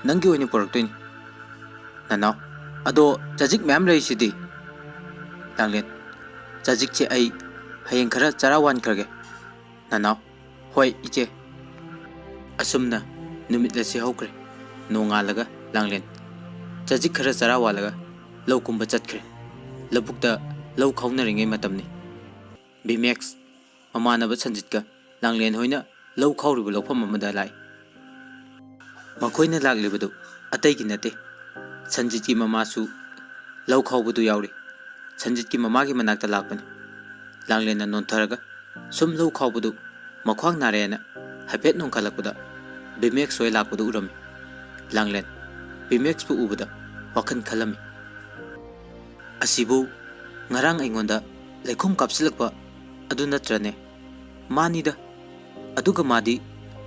ꯅꯪꯒꯤ ꯑꯣꯏꯅ ꯄꯨꯔꯛꯇꯣꯏꯅꯤ꯫ ꯅꯅꯥꯎ, ꯑꯗꯣ ꯆꯖꯤꯛ ꯃꯌꯥꯝ ꯂꯩꯔꯤꯁꯤꯗꯤ? ꯂꯥꯡꯂꯦꯟ, ꯆꯖꯤꯛꯁꯦ ꯑꯩ ꯍꯌꯦꯡ ꯈꯔ ꯆꯔꯥ ꯋꯥꯟꯈ꯭ꯔꯒꯦ꯫ ꯅꯅꯥꯎ, ꯍꯣꯏ ꯏꯆꯦ꯫ ꯑꯁꯨꯝꯅ ꯅꯨꯃꯤꯠ ꯑꯁꯤ ꯍꯧꯈ꯭ꯔꯦ꯫ ꯅꯣꯡꯉꯥꯜꯂꯒ ꯂꯥꯡꯂꯦꯟ ꯆꯖꯤꯛ ꯈꯔ ꯆꯔꯥ ꯋꯥꯜꯂꯒ ꯂꯧ ꯀꯨꯝꯕ ꯆꯠꯈ꯭ꯔꯦ꯫ ꯂꯧꯕꯨꯛꯇ ꯂꯧ ꯈꯥꯎꯅꯔꯤꯉꯩ ꯃꯇꯝꯅꯤ꯫ ꯚꯤꯃꯦꯛꯁ ꯃꯃꯥꯟꯅꯕ ꯁꯟꯖꯤꯠꯀ ꯂꯥꯡꯂꯦꯟ ꯍꯣꯏꯅ ꯂꯧ ꯈꯥꯎꯔꯤꯕ ꯂꯧꯐꯝ ꯑꯃꯗ ꯂꯥꯛꯏ꯫ ꯃꯈꯣꯏꯅ ꯂꯥꯛꯂꯤꯕꯗꯨ ꯑꯇꯩꯒꯤ ꯅꯠꯇꯦ, ꯁꯟꯖꯤꯠꯀꯤ ꯃꯃꯥꯁꯨ ꯂꯧ ꯈꯥꯎꯕꯗꯨ ꯌꯥꯎꯔꯤ꯫ ꯁꯟꯖꯤꯠꯀꯤ ꯃꯃꯥꯒꯤ ꯃꯅꯥꯛꯇ ꯂꯥꯛꯄꯅꯤ꯫ ꯂꯥꯡꯂꯦꯟꯅ ꯅꯣꯟꯊꯔꯒ ꯁꯨꯝ ꯂꯧ ꯈꯥꯎꯕꯗꯨ ꯃꯈ꯭ꯋꯥꯡ ꯅꯥꯔꯦꯅ ꯍꯥꯏꯐꯦꯠ ꯅꯣꯡꯈꯠꯂꯛꯄꯗ ꯚꯤꯃꯦꯛꯁ ꯍꯣꯏ ꯂꯥꯛꯄꯗꯨ ꯎꯔꯝꯃꯤ꯫ ꯂꯥꯡꯂꯦꯟ ꯚꯤꯃꯦꯛꯁꯄꯨ ꯎꯕꯗ ꯋꯥꯈꯜ ꯈꯜꯂꯝꯃꯤ꯫ "ꯑꯁꯤꯕꯨ ꯉꯔꯥꯡ ꯑꯩꯉꯣꯟꯗ ꯂꯩꯈꯣꯝ ꯀꯥꯞꯁꯤꯜꯂꯛꯄ ꯑꯗꯨ ꯅꯠꯇ꯭ꯔꯅꯦ? ꯃꯥꯅꯤꯗ꯫ ꯑꯗꯨꯒ ꯃꯥꯗꯤ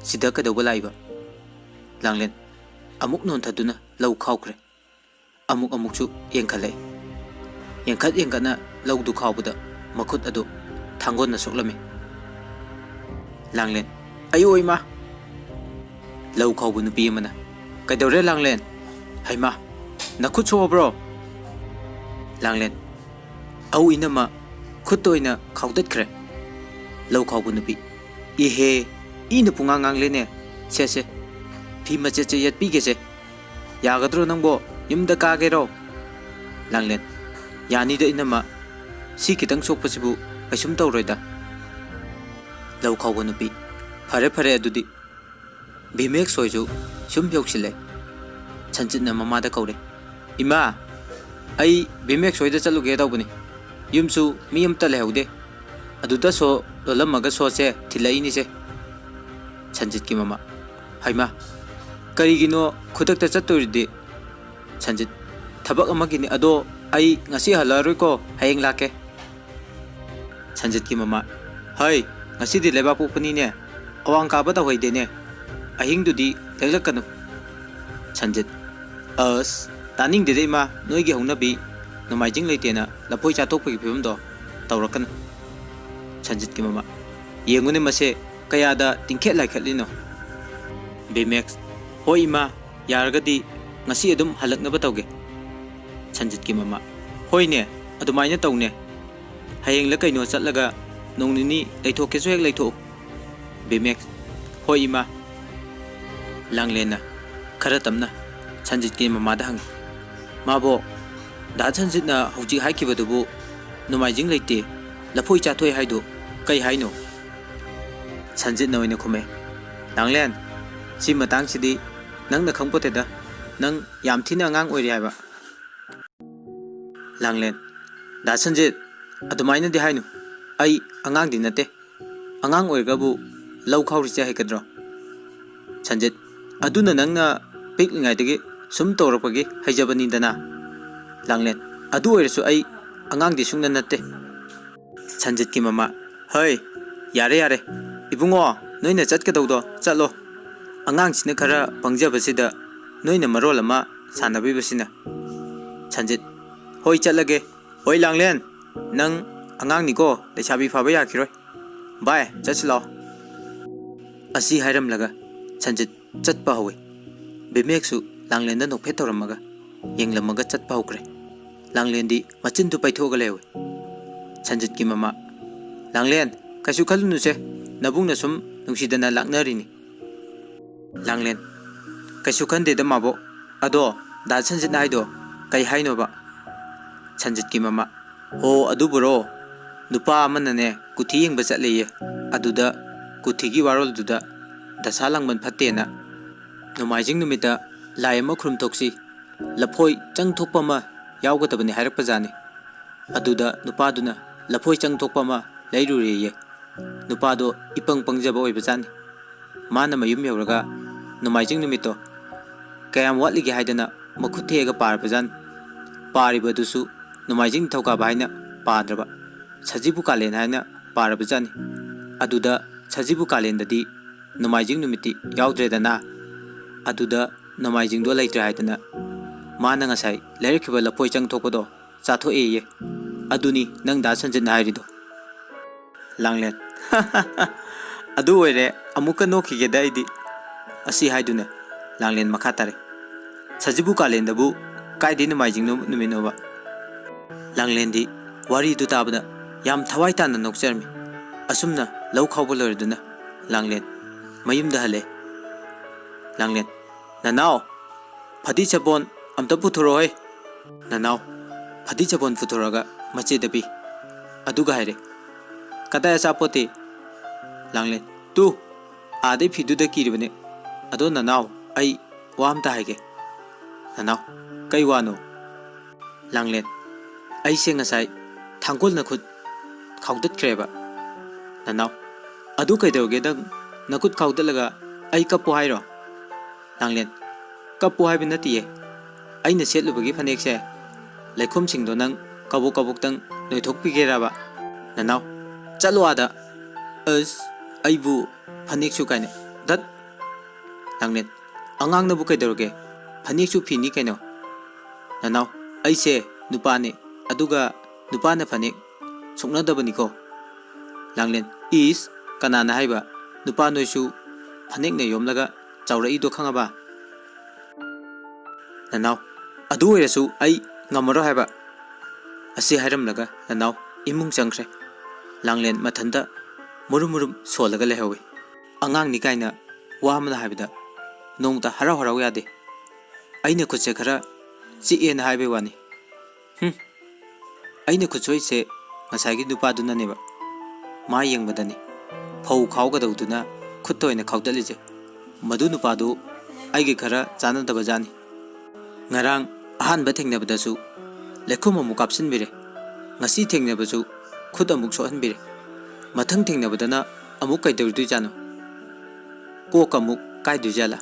ꯁꯤꯗ ꯀꯩꯗꯧꯕ ꯂꯥꯛꯏꯕ?" ꯂꯥꯡꯂꯦꯟ ꯑꯃꯨꯛ ꯅꯣꯟꯊꯗꯨꯅ ꯂꯧ ꯈꯥꯎꯈ꯭ꯔꯦ꯫ ꯑꯃꯨꯛ ꯑꯃꯨꯛꯁꯨ ꯌꯦꯡꯈꯠꯂꯛꯏ꯫ ꯌꯦꯡꯈꯠ ꯌꯦꯡꯈꯠꯅ ꯂꯧꯗꯨ ꯈꯥꯎꯕꯗ ꯃꯈꯨꯠ ꯑꯗꯨ ꯊꯥꯡꯒꯣꯟꯅ ꯁꯣꯛꯂꯝꯃꯤ꯫ ꯂꯥꯡꯂꯦꯟ, "ꯑꯌꯣ ꯏꯃꯥ!" ꯂꯧ ꯈꯥꯎꯕ ꯅꯨꯄꯤ ꯑꯃꯅ, "ꯀꯩꯗꯧꯔꯦ ꯂꯥꯡꯂꯦꯟ? ꯍꯩꯃꯥ, ꯅꯈꯨꯠ ꯁꯣꯛꯑꯕ꯭ꯔꯣ?" ꯂꯥꯡꯂꯦꯟ, "ꯑꯧ ꯏꯅꯝꯃ, ꯈꯨꯠꯇ ꯑꯣꯏꯅ ꯈꯥꯎꯗꯠꯈ꯭ꯔꯦ꯫" ꯂꯧ ꯈꯥꯎꯕ ꯅꯨꯄꯤ, "ꯏꯍꯦ, ꯏꯅ ꯄꯨꯡꯉꯥꯡ ꯉꯥꯡꯂꯦꯅꯦ꯫ ꯁꯦ ꯁꯦ, ꯐꯤ ꯃꯆꯦꯠꯁꯦ ꯌꯦꯠꯄꯤꯒꯦꯁꯦ꯫ ꯌꯥꯒꯗ꯭ꯔꯣ ꯅꯪꯕꯣ? ꯌꯨꯝꯗ ꯀꯥꯒꯦꯔꯣ?" ꯂꯥꯡꯂꯦꯟ, "ꯌꯥꯅꯤꯗ ꯏꯅꯝꯃ, ꯁꯤ ꯈꯤꯇꯪ ꯁꯣꯛꯄꯁꯤꯕꯨ ꯀꯩꯁꯨꯝ ꯇꯧꯔꯣꯏꯗ꯫" ꯂꯧ ꯈꯥꯎꯕ ꯅꯨꯄꯤ, "ꯐꯔꯦ ꯐꯔꯦ ꯑꯗꯨꯗꯤ꯫" ꯚꯤꯃꯦꯛꯁ ꯍꯣꯏꯁꯨ ꯁꯨꯝ ꯌꯧꯁꯤꯜꯂꯦ꯫ ꯁꯟꯖꯤꯠꯅ ꯃꯃꯥꯗ ꯀꯧꯔꯦ, "ꯏꯃꯥ, ꯑꯩ ꯚꯤꯃꯦꯛꯁ ꯍꯣꯏꯗ ꯆꯠꯂꯨꯒꯦ ꯇꯧꯕꯅꯤ꯫ ꯌꯨꯝꯁꯨ ꯃꯤ ꯑꯝꯇ ꯂꯩꯍꯧꯗꯦ꯫ ꯑꯗꯨꯗ ꯁꯣ ꯂꯣꯜꯂꯝꯃꯒ ꯁꯣꯁꯦ ꯊꯤꯜꯂꯛꯏꯅꯤꯁꯦ꯫" ꯁꯟꯖꯤꯠꯀꯤ ꯃꯃꯥ, "ꯍꯩꯃꯥ, ꯀꯔꯤꯒꯤꯅꯣ ꯈꯨꯗꯛꯇ ꯆꯠꯇꯣꯔꯤꯗꯤ?" ꯁꯟꯖꯤꯠ, "ꯊꯕꯛ ꯑꯃꯒꯤꯅꯤ꯫ ꯑꯗꯣ ꯑꯩ ꯉꯁꯤ ꯍꯜꯂꯛꯑꯔꯣꯏꯀꯣ, ꯍꯌꯦꯡ ꯂꯥꯛꯀꯦ꯫" ꯁꯟꯖꯤꯠꯀꯤ ꯃꯃꯥ, "ꯍꯩ, ꯉꯁꯤꯗꯤ ꯂꯩꯕꯥꯛꯄꯣꯛꯄꯅꯤꯅꯦ, ꯑꯋꯥꯡ ꯀꯥꯕ ꯇꯧꯍꯩꯗꯦꯅꯦ꯫ ꯑꯍꯤꯡꯗꯨꯗꯤ ꯂꯦꯛꯂꯛꯀꯅꯨ꯫" ꯁꯟꯖꯤꯠ, "ꯑꯁ, ꯇꯥꯅꯤꯡꯗꯦꯗ ꯏꯃꯥ, ꯅꯣꯏꯒꯤ ꯍꯧꯅꯕꯤ꯫ ꯅꯣꯡꯃꯥꯏꯖꯤꯡ ꯂꯩꯇꯦꯅ ꯂꯐꯣꯏ ꯆꯥꯊꯣꯛꯄꯒꯤ ꯐꯤꯕꯝꯗꯣ ꯇꯧꯔꯛꯀꯅꯨ꯫" ꯁꯟꯖꯤꯠꯀꯤ ꯃꯃꯥ, "ꯌꯦꯡꯉꯨꯅꯦ ꯃꯁꯦ, ꯀꯌꯥꯗ ꯇꯤꯡꯈꯦꯠ ꯂꯥꯏꯈꯠꯂꯤꯅꯣ꯫" ꯚꯤꯃꯦꯛꯁ, "ꯍꯣꯏ ꯏꯃꯥ, ꯌꯥꯔꯒꯗꯤ ꯉꯁꯤ ꯑꯗꯨꯝ ꯍꯜꯂꯛꯅꯕ ꯇꯧꯒꯦ꯫" ꯁꯟꯖꯤꯠꯀꯤ ꯃꯃꯥ, "ꯍꯣꯏꯅꯦ, ꯑꯗꯨꯃꯥꯏꯅ ꯇꯧꯅꯦ꯫ ꯍꯌꯦꯡꯂ ꯀꯩꯅꯣ ꯆꯠꯂꯒ ꯅꯣꯡ ꯅꯤꯅꯤ ꯂꯩꯊꯣꯛꯀꯦꯁꯨ ꯍꯦꯛ ꯂꯩꯊꯣꯛꯎ꯫" ꯚꯤꯃꯦꯛꯁ, "ꯍꯣꯏ ꯏꯃꯥ꯫" ꯂꯥꯡꯂꯦꯟꯅ ꯈꯔ ꯇꯞꯅ ꯁꯟꯖꯤꯠꯀꯤ ꯃꯃꯥꯗ ꯍꯪꯉꯤ, "ꯃꯥꯕꯣ, ꯗꯥ ꯁꯟꯖꯤꯠꯅ ꯍꯧꯖꯤꯛ ꯍꯥꯏꯈꯤꯕꯗꯨꯕꯨ ꯅꯣꯡꯃꯥꯏꯖꯤꯡ ꯂꯩꯇꯦ, ꯂꯐꯣꯏ ꯆꯥꯊꯣꯛꯑꯦ ꯍꯥꯏꯗꯨ ꯀꯩ ꯍꯥꯏꯅꯣ?" ꯁꯟꯖꯤꯠꯅ ꯑꯣꯏꯅ ꯈꯨꯝꯃꯦ, "ꯂꯥꯡꯂꯦꯟ, ꯁꯤ ꯃꯇꯥꯡꯁꯤꯗꯤ ꯅꯪꯅ ꯈꯪꯄꯣꯠꯇꯦꯗ, ꯅꯪ ꯌꯥꯝ ꯊꯤꯅ ꯑꯉꯥꯡ ꯑꯣꯏꯔꯤ ꯍꯥꯏꯕ꯫" ꯂꯥꯡꯂꯦꯟ, "ꯗꯥ ꯁꯟꯖꯤꯠ, ꯑꯗꯨꯃꯥꯏꯅꯗꯤ ꯍꯥꯏꯅꯨ꯫ ꯑꯩ ꯑꯉꯥꯡꯗꯤ ꯅꯠꯇꯦ꯫ ꯑꯉꯥꯡ ꯑꯣꯏꯔꯒꯕꯨ ꯂꯧ ꯈꯥꯎꯔꯤꯁꯦ ꯍꯩꯒꯗ꯭ꯔꯣ?" ꯁꯟꯖꯤꯠ, "ꯑꯗꯨꯅ ꯅꯪꯅ ꯄꯤꯛꯂꯤꯉꯩꯗꯒꯤ ꯁꯨꯝ ꯇꯧꯔꯛꯄꯒꯤ ꯍꯩꯖꯕꯅꯤꯗꯅ꯫" ꯂꯥꯡꯂꯦꯟ, "ꯑꯗꯨ ꯑꯣꯏꯔꯁꯨ ꯑꯩ ꯑꯉꯥꯡꯗꯤ ꯁꯨꯡꯅ ꯅꯠꯇꯦ꯫" ꯁꯟꯖꯤꯠꯀꯤ ꯃꯃꯥ, "ꯍꯩ, ꯌꯥꯔꯦ ꯌꯥꯔꯦ꯫ ꯏꯕꯨꯡꯉꯣ, ꯅꯣꯏꯅ ꯆꯠꯀꯗꯧꯗꯣ ꯆꯠꯂꯣ꯫ ꯑꯉꯥꯡꯁꯤꯅ ꯈꯔ ꯄꯪꯖꯕꯁꯤꯗ ꯅꯣꯏꯅ ꯃꯔꯣꯜ ꯑꯃ ꯁꯥꯟꯅꯕꯤꯕꯁꯤꯅ꯫" ꯁꯟꯖꯤꯠ, "ꯍꯣꯏ, ꯆꯠꯂꯒꯦ꯫ ꯍꯣꯏ ꯂꯥꯡꯂꯦꯟ, ꯅꯪ ꯑꯉꯥꯡꯅꯤꯀꯣ, ꯂꯩꯁꯥꯕꯤ ꯐꯥꯕ ꯌꯥꯈꯤꯔꯣꯏ꯫ ꯚꯥꯏ, ꯆꯠꯁꯤ ꯂꯥꯛꯑꯣ꯫" ꯑꯁꯤ ꯍꯥꯏꯔꯝꯂꯒ ꯁꯟꯖꯤꯠ ꯆꯠꯄ ꯍꯧꯏ꯫ ꯕꯤꯃꯦꯛꯁꯨ ꯂꯥꯡꯂꯦꯟꯗ ꯅꯣꯛꯐꯦꯠ ꯇꯧꯔꯝꯃꯒ ꯌꯦꯡꯂꯝꯃꯒ ꯆꯠꯄ ꯍꯧꯈ꯭ꯔꯦ꯫ ꯂꯥꯡꯂꯦꯟꯗꯤ ꯃꯆꯤꯟꯗꯨ ꯄꯩꯊꯣꯛꯑꯒ ꯂꯩꯍꯧꯏ꯫ ꯁꯟꯖꯤꯠꯀꯤ ꯃꯃꯥ, "ꯂꯥꯡꯂꯦꯟ, ꯀꯩꯁꯨ ꯈꯜꯂꯨꯅꯨꯁꯦ, ꯅꯕꯨꯡꯅ ꯁꯨꯝ ꯅꯨꯡꯁꯤꯗꯅ ꯂꯥꯛꯅꯔꯤꯅꯤ꯫" ꯂꯥꯡꯂꯦꯟ, "ꯀꯩꯁꯨ ꯈꯟꯗꯦꯗ ꯃꯥꯕꯣꯛ꯫ ꯑꯗꯣ ꯗꯥ ꯁꯟꯖꯤꯠꯅ ꯍꯥꯏꯗꯣ ꯀꯩ ꯍꯥꯏꯅꯣꯕ?" ꯁꯟꯖꯤꯠꯀꯤ ꯃꯃꯥ, "ꯍꯣ, ꯑꯗꯨꯕꯨꯔꯣ? ꯅꯨꯄꯥ ꯑꯃꯅꯅꯦ ꯀꯨꯊꯤ ꯌꯦꯡꯕ ꯆꯠꯂꯦꯌꯦ꯫ ꯑꯗꯨꯗ ꯀꯨꯊꯤꯒꯤ ꯋꯥꯔꯣꯜꯗꯨꯗ ꯗꯁꯥ ꯂꯥꯡꯕꯟ ꯐꯠꯇꯦꯅ ꯅꯣꯡꯃꯥꯏꯖꯤꯡ ꯅꯨꯃꯤꯠꯇ ꯂꯥꯏ ꯑꯃ ꯈꯨꯔꯨꯝꯊꯣꯛꯁꯤ, ꯂꯐꯣꯏ ꯆꯪ ꯊꯣꯛꯄ ꯑꯃ ꯌꯥꯎꯒꯗꯕꯅꯤ ꯍꯥꯏꯔꯛꯄꯖꯥꯠꯅꯤ꯫ ꯑꯗꯨꯗ ꯅꯨꯄꯥꯗꯨꯅ ꯂꯐꯣꯏ ꯆꯪ ꯊꯣꯛꯄ ꯑꯃ ꯂꯩꯔꯨꯔꯦꯌꯦ꯫ ꯅꯨꯄꯥꯗꯣ ꯏꯄꯪ ꯄꯪꯖꯕ ꯑꯣꯏꯕꯖꯥꯠꯅꯤ꯫ ꯃꯥꯅ ꯃꯌꯨꯝ ꯌꯧꯔꯒ ꯅꯣꯡꯃꯥꯏꯖꯤꯡ ꯅꯨꯃꯤꯠꯇꯣ ꯀꯌꯥꯝ ꯋꯥꯠꯂꯤꯒꯦ ꯍꯥꯏꯗꯅ ꯃꯈꯨꯠ ꯊꯦꯛꯑꯒ ꯄꯥꯔꯕꯖꯥꯠꯅꯤ꯫ ꯄꯥꯔꯤꯕꯗꯨꯁꯨ ꯅꯣꯡꯃꯥꯏꯖꯤꯡ ꯅꯤꯡꯊꯧꯀꯥꯕ ꯍꯥꯏꯅ ꯄꯥꯗ꯭ꯔꯕ, ꯁꯖꯤꯕꯨ ꯀꯥꯂꯦꯟ ꯍꯥꯏꯅ ꯄꯥꯔꯕꯖꯥꯠꯅꯤ꯫ ꯑꯗꯨꯗ ꯁꯖꯤꯕꯨ ꯀꯥꯂꯦꯟꯗꯗꯤ ꯅꯣꯡꯃꯥꯏꯖꯤꯡ ꯅꯨꯃꯤꯠꯇꯤ ꯌꯥꯎꯗ꯭ꯔꯦꯗꯅ꯫ ꯑꯗꯨꯗ ꯅꯣꯡꯃꯥꯏꯖꯤꯡꯗꯣ ꯂꯩꯇ꯭ꯔꯦ ꯍꯥꯏꯗꯅ ꯃꯥꯅ ꯉꯁꯥꯏ ꯂꯩꯔꯛꯈꯤꯕ ꯂꯐꯣꯏ ꯆꯪ ꯊꯣꯛꯄꯗꯣ ꯆꯥꯊꯣꯛꯑꯦꯌꯦ꯫ ꯑꯗꯨꯅꯤ ꯅꯪ ꯗꯥ ꯁꯟꯖꯤꯠꯅ ꯍꯥꯏꯔꯤꯗꯣ꯫ ꯂꯥꯡꯂꯦꯟ, "ꯑꯗꯨ ꯑꯣꯏꯔꯦ, ꯑꯃꯨꯛꯀ ꯅꯣꯛꯈꯤꯒꯦꯗ ꯑꯩꯗꯤ"꯫ ꯑꯁꯤ ꯍꯥꯏꯗꯨꯅ ꯂꯥꯡꯂꯦꯟ ꯃꯈꯥ ꯇꯥꯔꯦ꯫ "ꯁꯖꯤꯕꯨ ꯀꯥꯂꯦꯟꯗꯕꯨ ꯀꯥꯏꯗꯩ ꯅꯣꯡꯃꯥꯏꯖꯤꯡ ꯅꯨ-, ꯅꯨꯃꯤꯠꯅꯣꯕ?" ꯂꯥꯡꯂꯦꯟꯗꯤ ꯋꯥꯔꯤꯗꯨ ꯇꯥꯕꯗ ꯌꯥꯝ ꯊꯋꯥꯏ ꯇꯥꯅ ꯅꯣꯛꯆꯔꯝꯃꯤ꯫ ꯑꯁꯨꯝꯅ ꯂꯧ ꯈꯥꯎꯕ ꯂꯣꯏꯔꯗꯨꯅ ꯂꯥꯡꯂꯦꯟ ꯃꯌꯨꯝꯗ ꯍꯜꯂꯦ꯫ ꯂꯥꯡꯂꯦꯟ, "ꯅꯅꯥꯎ, ꯐꯗꯤ ꯆꯕꯣꯟ ꯑꯝꯇ ꯄꯨꯊꯣꯔꯛꯑꯣꯍꯦ"꯫ ꯅꯅꯥꯎ ꯐꯗꯤ ꯆꯕꯣꯟ ꯄꯨꯊꯣꯔꯛꯑꯒ ꯃꯆꯦꯗ ꯄꯤ꯫ ꯑꯗꯨꯒ ꯍꯥꯏꯔꯦ, "ꯀꯗꯥꯏ ꯑꯆꯥꯄꯣꯠꯇꯤ?" ꯂꯥꯡꯂꯦꯟ, "ꯇꯨ, ꯑꯥꯗꯩ ꯐꯤꯗꯨꯗ ꯀꯤꯔꯤꯕꯅꯦ꯫ ꯑꯗꯣ ꯅꯅꯥꯎ, ꯑꯩ ꯋꯥ ꯑꯝꯇ ꯍꯥꯏꯒꯦ"꯫ ꯅꯅꯥꯎ, "ꯀꯩ ꯋꯥꯅꯣ?" ꯂꯥꯡꯂꯦꯟ, "ꯑꯩꯁꯦ ꯉꯁꯥꯏ ꯊꯥꯡꯒꯣꯜꯅ ꯈꯨꯠ ꯈꯥꯎꯗꯠꯈ꯭ꯔꯦꯕ"꯫ ꯅꯅꯥꯎ, "ꯑꯗꯨ ꯀꯩꯗꯧꯔꯒꯦ ꯅꯪ? ꯅꯈꯨꯠ ꯈꯥꯎꯗꯠꯂꯒ ꯑꯩ ꯀꯞꯄꯣ ꯍꯥꯏꯔꯣ?" ꯂꯥꯡꯂꯦꯟ, "ꯀꯞꯄꯣ ꯍꯥꯏꯕ ꯅꯠꯇꯤꯌꯦ꯫ ꯑꯩꯅ ꯁꯦꯠꯂꯨꯕꯒꯤ ꯐꯅꯦꯛꯁꯦ ꯂꯩꯈꯣꯝꯁꯤꯡꯗꯣ ꯅꯪ ꯀꯕꯣꯛ ꯀꯕꯣꯛꯇꯪ ꯅꯣꯏꯊꯣꯛꯄꯤꯒꯦꯔꯕ?" ꯅꯅꯥꯎ, "ꯆꯠꯂꯣ ꯑꯥꯗ꯫ ꯑꯁ, ꯑꯩꯕꯨ ꯐꯅꯦꯛꯁꯨ ꯀꯥꯏꯅ꯫ ꯙꯠ!" ꯂꯥꯡꯂꯦꯟ, "ꯑꯉꯥꯡꯅꯕꯨ ꯀꯩꯗꯧꯔꯒꯦ? ꯐꯅꯦꯛꯁꯨ ꯐꯤꯅꯤ ꯀꯩꯅꯣ"꯫ ꯅꯅꯥꯎ, "ꯑꯩꯁꯦ ꯅꯨꯄꯥꯅꯦ, ꯑꯗꯨꯒ ꯅꯨꯄꯥꯅ ꯐꯅꯦꯛ ꯁꯨꯛꯅꯗꯕꯅꯤꯀꯣ"꯫ ꯂꯥꯡꯂꯦꯟ, "ꯏꯁ, ꯀꯅꯥꯅ ꯍꯥꯏꯕ? ꯅꯨꯄꯥ ꯅꯣꯏꯁꯨ ꯐꯅꯦꯛꯅ ꯌꯣꯝꯂꯒ ꯆꯥꯎꯔꯛꯏꯗꯣ ꯈꯪꯉꯕ?" ꯅꯅꯥꯎ, "ꯑꯗꯨ ꯑꯣꯏꯔꯁꯨ ꯑꯩ ꯉꯝꯃꯔꯣꯏ ꯍꯥꯏꯕ"꯫ ꯑꯁꯤ ꯍꯥꯏꯔꯝꯂꯒ ꯅꯅꯥꯎ ꯏꯃꯨꯡ ꯆꯪꯈ꯭ꯔꯦ꯫ ꯂꯥꯡꯂꯦꯟ ꯃꯊꯟꯇ ꯃꯨꯔꯨꯝ ꯃꯨꯔꯨꯝ ꯁꯣꯜꯂꯒ ꯂꯩꯍꯧꯏ꯫ ꯑꯉꯥꯡꯅꯤ ꯀꯥꯏꯅ ꯋꯥ ꯑꯃꯅ ꯍꯥꯏꯕꯗ ꯅꯣꯡꯃꯇ ꯍꯔꯥꯎ ꯍꯔꯥꯎ ꯌꯥꯗꯦ꯫ "ꯑꯩꯅ ꯈꯨꯠꯁꯦ ꯈꯔ ꯆꯤꯛꯑꯦꯅ ꯍꯥꯏꯕꯩ ꯋꯥꯅꯤ"꯫ ꯍꯨꯝ꯫ "ꯑꯩꯅ ꯈꯨꯠ ꯁꯣꯛꯏꯁꯦ ꯉꯁꯥꯏꯒꯤ ꯅꯨꯄꯥꯗꯨꯅꯅꯦꯕ꯫ ꯃꯥ ꯌꯦꯡꯕꯗꯅꯤ"꯫ ꯐꯧ ꯈꯥꯎꯒꯗꯧꯗꯨꯅ ꯈꯨꯠꯇ ꯑꯣꯏꯅ ꯈꯥꯎꯗꯠꯂꯤꯁꯦ꯫ ꯃꯗꯨ ꯅꯨꯄꯥꯗꯨ ꯑꯩꯒꯤ ꯈꯔ ꯆꯥꯟꯅꯗꯕ ꯖꯥꯠꯅꯤ꯫ ꯉꯔꯥꯡ ꯑꯍꯥꯟꯕ ꯊꯦꯡꯅꯕꯗꯁꯨ ꯂꯩꯈꯣꯝ ꯑꯃꯨꯛ ꯀꯥꯞꯁꯤꯟꯕꯤꯔꯦ꯫ ꯉꯁꯤ ꯊꯦꯡꯅꯕꯁꯨ ꯈꯨꯠ ꯑꯃꯨꯛ ꯁꯣꯛꯍꯟꯕꯤꯔꯦ꯫ ꯃꯊꯪ ꯊꯦꯡꯅꯕꯗꯅ ꯑꯃꯨꯛ ꯀꯩꯗꯧꯔꯨꯗꯣꯏꯖꯥꯠꯅꯣ? ꯀꯣꯛ ꯑꯃꯨꯛ ꯀꯥꯏꯗꯣꯏꯖꯥꯠꯂꯥ?